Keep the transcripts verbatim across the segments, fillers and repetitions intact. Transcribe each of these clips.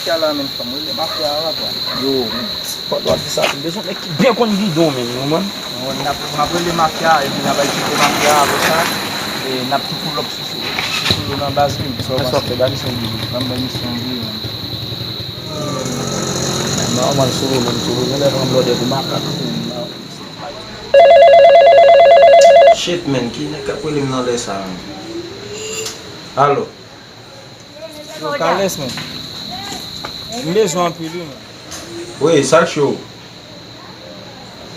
Mafya la menm, fò m rele mafya a, papa. Yo, pandan w ap di sa, m bezwen nèg ki byen konn gidon menm, ou konprann? Bon, n ap, m ap rele mafya, epi n ap al tcheke mafya a, apre sa, e n ap tou pull up sou, sou, sou Solo nan baz li. Sa w ap fè, ba misyon vre. Ban m bay misyon vre, man. Nòmal, Solo menm, Solo genlè pran blòdè pou makak, menm. Shit, man, ki nèg k ap rele m nan lè sa, man? Alo? Yo, Kales, men. M bezwen anpil, wi, men. Wi, sa k cho?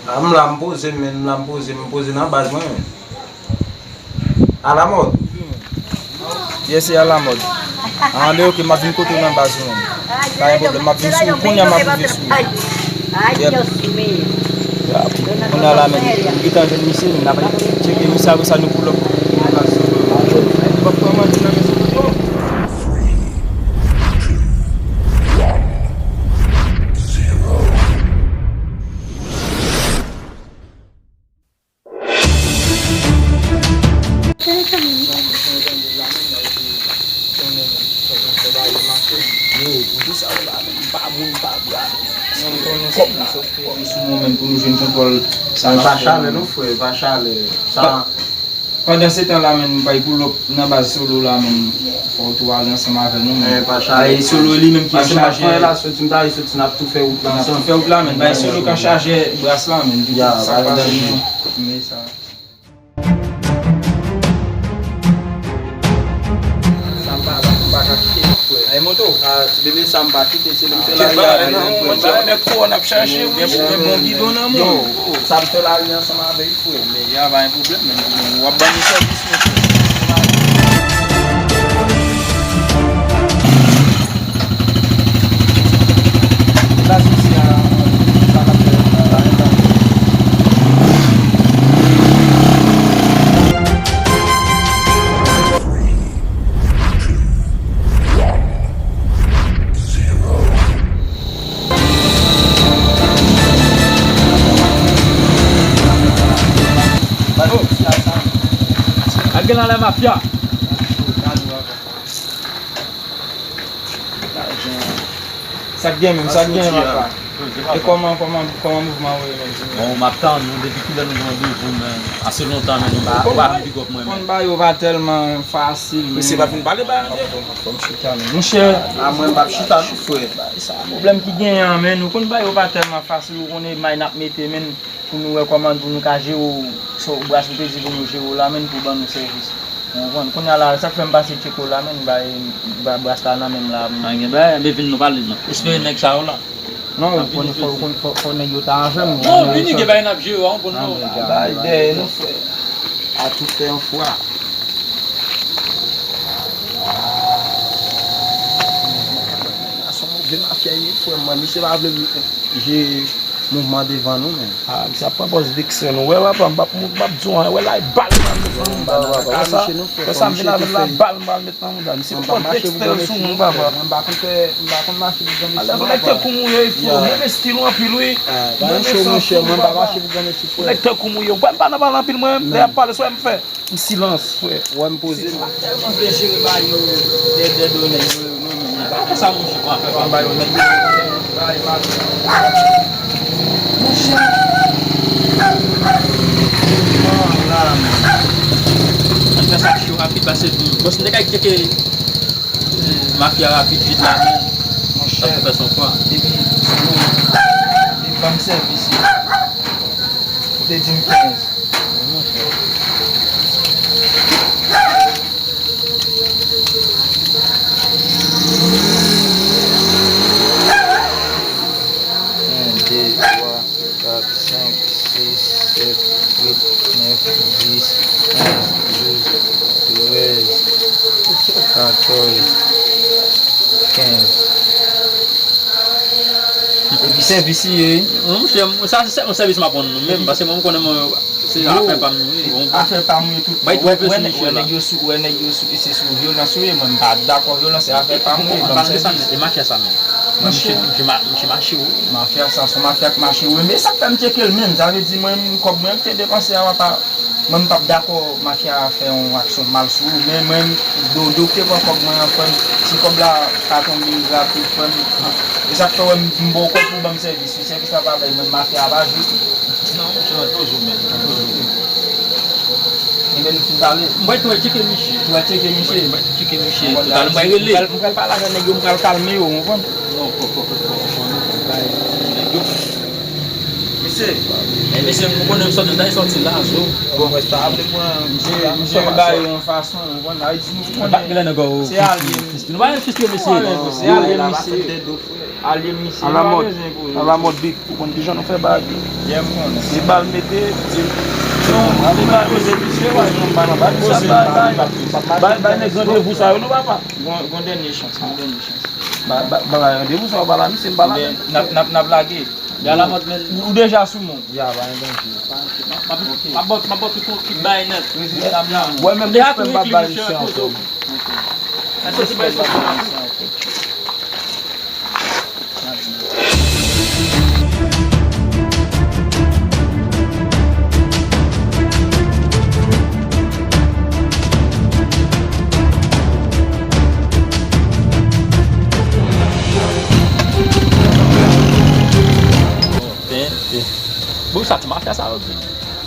A, m la, m poze, men, m la, m poze, m poze nan baz mwen, men. Alamòd. Yes, e alamòd. Anben, ok, m ap vin kote w nan baz ou, men. Pa gen pwoblèm, m ap vin sou ou kounye a, m ap rive sou ou. Yep. Kounye a la, men, m gentan jwenn misye, men n ap tcheke misye, apre sa nou pull up. Li p ap pran manti nan men sou yo. Yo, poukisa w la menm? M pa moun, m pa bra. Kòb la, kòb sou mwen menm pou nou jwenn kontwòl sa n ap fè. Pa chalè non, frè, pa chalè. Sa. Pandan se tan la, menm, m bay pull up nan baz Solo la, menm, fò w tou ale ansanm avè nou, menm. Bay Solo li menm ki an chaje. N ap tou fè wout la, menm. Bay Solo ki an chaje bras la, menm. Sa k pase, menm. Men sa. Sa m pa, sa m pa ka kite non, frè. Ay, moto. A, ti bebe sa m pa kite, se li m fè lari a, non, mwen pa renmen kò n ap chache, wi, gen bon gidon nan men. Yo, sa m fè lari ansanm avè l, frè. Men ya, pa gen pwoblèm, men w ap ban nou sèvis, mesye. Al gen nan lè mafya. Sa k gen menm, sa k gen papa? E kòman, kòman, kòman mouvman ou ye menm, di m? Bon, m ap tann nou depi kilè nou gen randevou, men ase lontan, men nou pa, ou pa janm big up mwen, men. Konn bagay yo pa tèlman fasil, men. Mesye pa fin pale bagay yo. Fò m chita, men. Monchè. A, mwen m p ap chita non, frè. Sa pwoblèm ki genyen an, men, nou konn bagay yo pa tèlman fasil, ou konnen may n ap mete, men, pou nou wè kòman pou nou ka jere w, sa w, bras ou te di pou nou jere w la, men, pou ban nou sèvis. Ou konprann? Kounye a la, sa k fè m pase tcheke w la, men, bay, bay bras la nan men m la. A, gen bagay, men vin nou pale, non. Espere nèg sa yo la. Non, ou konn, fò, fò, fò, fò nèg yo ta avè m. Non, vini, gen bagay n ap jere, ou konn non. Bay dèyè nou, frè. A tout fè yon fwa. A se yon move mafya ye, frè mwen. Misye pa vle jere mouvman devan nou, men. A, misye ap pran pòz Dexter, nou wè, papa, m p ap, m p ap di w anyen, wè, la, e bal m pral met nan mouda, papa. Wè sa, wè sa m vin avè l la, bal m pral met nan mouda. Misye pran Dexter sou moun, papa. Mwen m pa konn fè, m pa konn mache pou granmesi non, papa. Nèg tankou m ou ye, frè, mwen move stil ou anpil, wi. Mwen move sans ou, papa. Nèg tankou m ou ye, ou wè m pa nan pale anpil, mwen, lè y ap pale, se wè m fè. M silans, frè. Wè m poze m. M pa tèlman vle jere bagay yo dèdè do nèg yo, non, men. Pa fè sa, monchè, pa fè pa ba yo nèg yo. Bagay pa. Monchè. An la, men. Ann fè sa cho rapid, pase pou. Bon, si n te ka tcheke, eh, mafya rapid, vit la, men. Monchè. Sa pou fè son kwa. Depi, depi ban m sèvis yo. Ou te di m kenz. Yon, de, twa, kat, senk, sis, sèt, uit, nèf, dis, onz, douz, trèz, katòz, kenz. Epi sèvis li ye, wi. Non, monchè, sa se sèlman sèvis m ap rann nou menm, paske mwen, m konnen mwen, se afè pa m nou ye. Afè pa m nou ye tout. Wè, wè nèg yo sou, wè nèg yo sou, se sou vyolans yo ye, mwen m pa dakò vyolans, se afè pa m nou ye. Ban m sèvis. E mafya sa menm. Mwen, misye, misye ma-, misye mache, wi. Mafya sa, se yon mafya k mache, wi. Men sa k fè m tcheke l menm, sa vle di mwen, kòb mwen k te depanse a, papa. Mwen, m p ap dakò mafya a fè yon aksyon mal sou ou, men mwen, do, do w te pran kòb mwen an, frè m, si kòb la ka tonbe rapid, frè m, e sa k fè w wè m, m ba w kòb pou w ban m sèvis wi, sèvis la pa bay mwen, mafya a pa jwe tou. Non, monchè, mwen toujou menm, mwen toujou menm. Ebyen, nou fin pale. Mwen tou tcheke misye. Tou tcheke misye. Mwen tou tcheke misye. Total, mwen rele. M pral, m pral pale avè nèg yo, m pral kalme yo, ou konprann? Non, fò, fò, fò, fò, fò nou bay nèg yo. Mesye. E mesye, m konnen m sòti, m ta sòti la, zo. Bon, mwen ta vle pran misye, misye bay yon fason, ou konprann, Ayiti, nou konnen. Se alye. Nou pa gen fis yo, mesye. Se alye, misye. Alye misye, nou pa bezwen koze. Alamòd big, ou konn kijan nou fè bagay. Yeah, m konnen. Se bal mete, se, non, se bal mete misye, bay, bay, bay, bay, bay nèg randevou sa yo, non, papa. Gon, gon dènye chans, gon dènye chans. Ba, ba, ba, bay randevou sa yo, ba la, misye, m ba la. N ap, n ap, n ap lage. Ya la mòd, men. Ou deja sou mwen. Ya, pa gen danje. Pa gen danje. M ap, m ap, m ap, m ap, m ap, m ap bay nèt. Mwen menm, mwen pa bay misye ankò. Èske se bay sòti la? Bon, sa ti mafya sa yo di.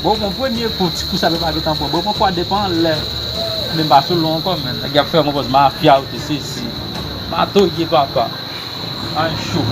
Bon, bon, premye kou, ti kou sa yo pa gentan pran. Bon, pran kwa depan lè. Men m pa sou lon ankò, men. Nèg y ap fè yon pòz mafya ou te sezi. Mato ye papa. An cho.